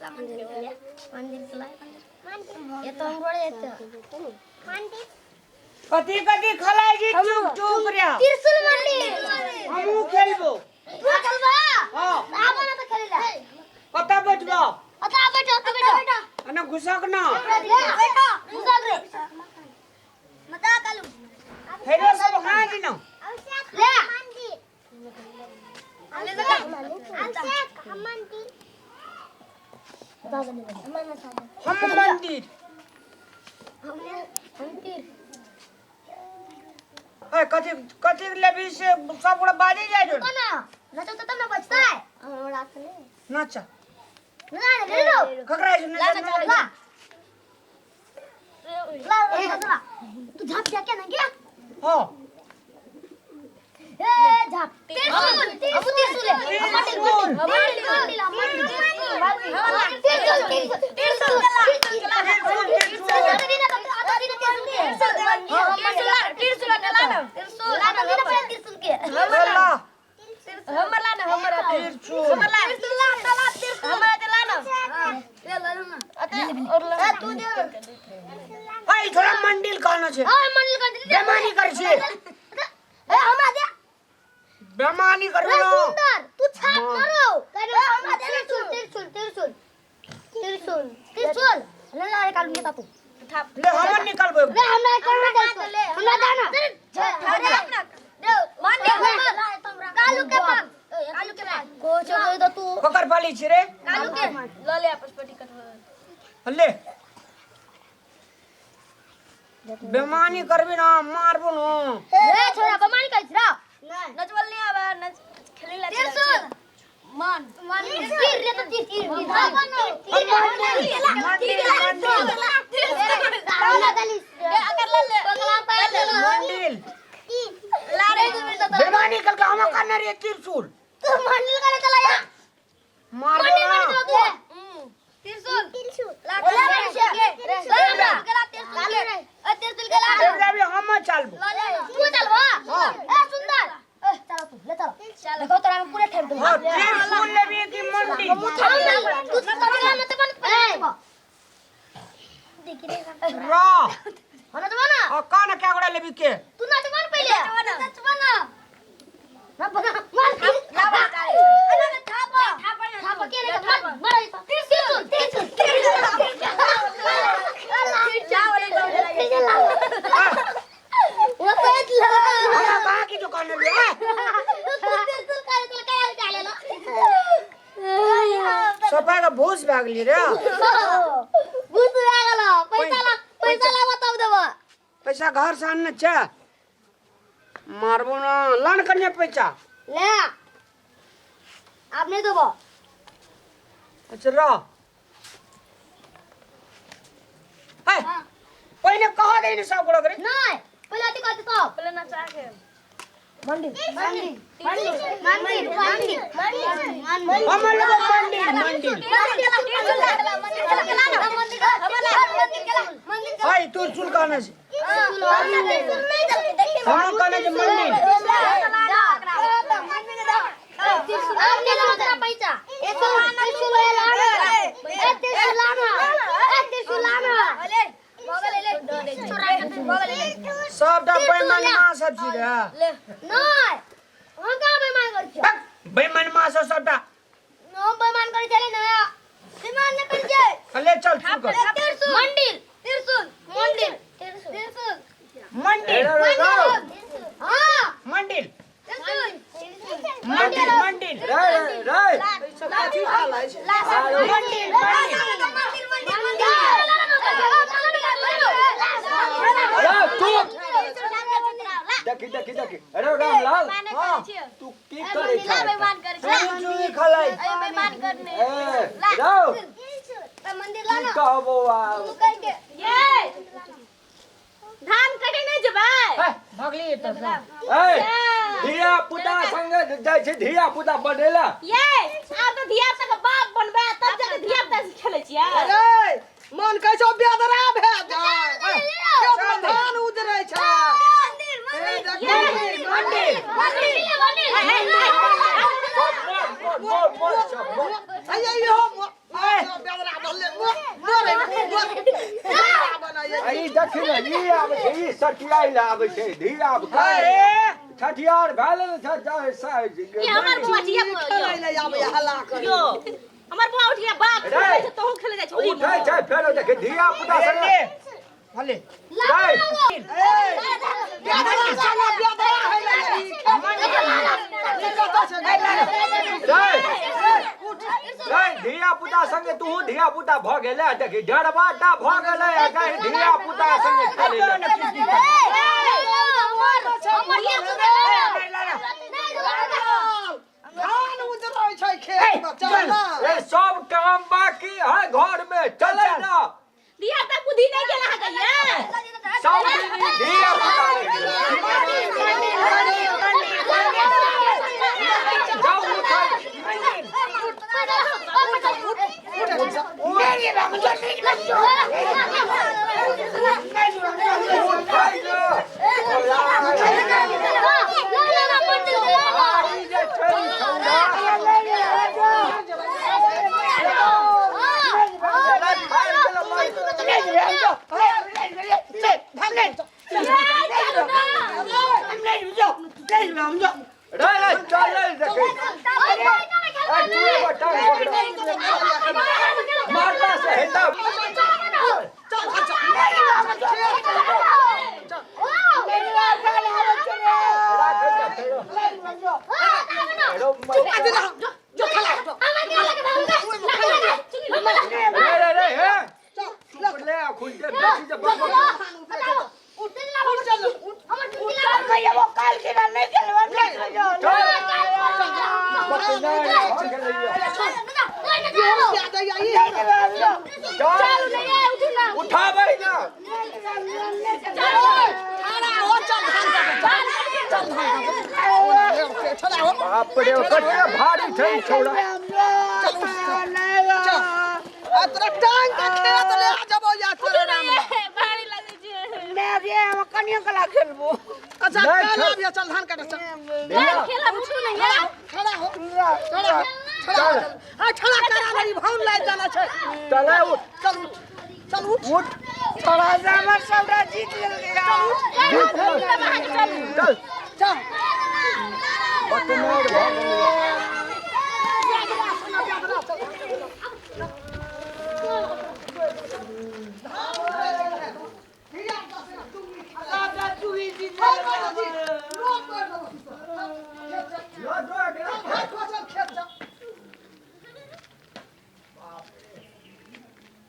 कथी कथी खेलाइ छी चुप चुप रे। त्रिशूल मंदिर। हमहूँ खेलबो। तू खेलबा? हाँ। आबो ना तो खेलेला। कतऽ बैठबो? ओता बैठो, ओता बैठो। एने घुसक ना। बैठो, घुसक रे। मता कालू। फेरो सब हाँ जी ना। ले। हम मंदिर। ए कथी कथी लेबी से सब गोरा बाजे जाइ जो। ना नचो तो तब ना बचता है। नाचा। ना ले लो। ककरा जो ला ना। ला ला ला ला, तू झाप जा क्या ना गया? हाँ। ए झाप, त्रिशूल, अब त्रिशूल है। त्रिशूल। मंदिर मंदिर त्रिशूल त्रिशूल त्रिशूल। त्रिशूल। ला त्रिशूल। ए थोड़ा मंदिर कहना छे। बेमानी कर छे। बेमानी करबो ना। तू छाप मारो। त्रिशूल त्रिशूल त्रिशूल त्रिशूल त्रिशूल ले ला, कालू नेता तू। ले हमर निकलबो। रे हमरा करना दे, हमरा दाना कालू के पास, कालू के पास को चल दे तू। ककर पाली छी रे? कालू के। ले बेमानी करबी ना मारबो ना। ए छोरा, बमानी कर छरा। नचवल नहीं आवा नच खेले ला। त्रिशूल मन मन तीर रे तो तीर तीर तीर। मंदिर मंदिर। अगर ले ले। मंदिर। ला रे। बेमानी करके हम करना रे त्रिशूल। तू मंदिर करे चला जा। मारबो मंदिर ना। मंदिर तू त्रिशूल त्रिशूल ला। ला रे, त्रिशूल के ला। एबरा भी हम चलबो। तू चल बा। हाँ। ए सुंदर, ए चलो तू ले चलो। देखो तोरा में पूरे ठेम दूंगा। हाँ, त्रिशूल लेबी कि मंदिर? तू चल ना तो बन देखी रे। रा हम तो बना। आ कान क्या गोड़ा लेबी के? तू नाच बन पहले, नाच बना ना बना मार थापा के ले मार मार। त्रिशूल त्रिशूल त्रिशूल। वो तो हमरा कहाँ की दुकान ले? त्रिशूल का काय चालेला? सफाई का भूस भाग ली रे। भूस लागल। पैसा ला, पैसा ला, बताऊ देबो। पैसा घर से आनने छै। मारबो ना। लान कन्या पैसा। ले, आप नहीं देबो। अच्छा रह। है पहिले कह दे ने सब गोड़ा करे। नहीं, पहले अति कहते सब। पहले नचा के। मंदिर मंदिर मंदिर मंदिर मंदिर। हम लोग मंदिर मंदिर। हाय, तू चुल कहना छे। हम कहना छे मंदिर। सबटा बेईमानमा सब छी रे। बक, बेईमानमा सब सबटा। ले चल चुल कर। मंदिर त्रिशूल मंदिर त्रिशूल। मंदिर। हाँ। मंदिर। त्रिशूल। मंदिर मंदिर। रे रे। मंदिर मंदिर। अरे तू देखी देखी देखी। अरे रामलाल। हाँ। तू की करे छै? चुई चुई खलाई। ए रौ, की कहबो आ? धान कटे नहीं जबै। है भागली एतऽ से। ए धिया पुता संगे जाइ छै धिया पुता बनेला। ये आब तऽ धिया पुता के बाप बनबै तब जाके धिया पुता से खेलै छियै। अरे मन कहै छौ बेदरा भए जाय, खेतमे धान उजरै छै। ए, देखी। मंदिर। मोर मोर मोर सब मोर। हैया इहो बेदरा। देखी ने ई आबै छै ई सटियाइ लए आबै छै धिया पुता अरे छठियार भए गेल ने ई हमर बौआ छियै खेलै लए आबैया हल्ला करै यो हमर बौआ उठिया बाप रे। खेलै छै तोहू खेलै जाइ छै ओही उठै छै फेरो देखी धिया पुता संगे भले रे बेदरा साला बेदरा है ले ई कतऽ छै रे रे धिया पुता संगे तू धिया पुता भऽ गेलै देखी डरबाटा भऽ गेलै आ कहीं धिया पुता संगे खेलै लए। धान उजरै छै खेत मे चल ना ए सब काम बाकी है घर में चले ना धिया पुता बुद्धि नहीं गेल अहाँके ये सब दिन धिया पुता जाओ उठै उठै ना ई जे छै छौड़ा चलै फाड़ गेलै मारि। रे रे चलै देखै ए तू एगो टांग पकड़ मारला से हेता राखै जा फेरो फेरो रे रे रे हे चुप ले खुल दे बेसी जे बक चल भऽ गेलैया चल उठाबै ना बाप रे कते भारी छै ई छौड़ा तोरा टांग के खेत ले जबो या तोरा नाम भारी लगै छै कनिया कला खेलबो अच्छा नहीं, चल चल। आबिया चल धान काटे चल खेला उठू नहीं है खड़ा हो खड़ा हो खड़ा हो आ खड़ा करा नहीं भाउन लाइ जाना छै चलै उठ चल उठ चल उठ उठ थोड़ा सा हमर सौरा जीत गेल चल चल बकनेर भऽ गेलैया।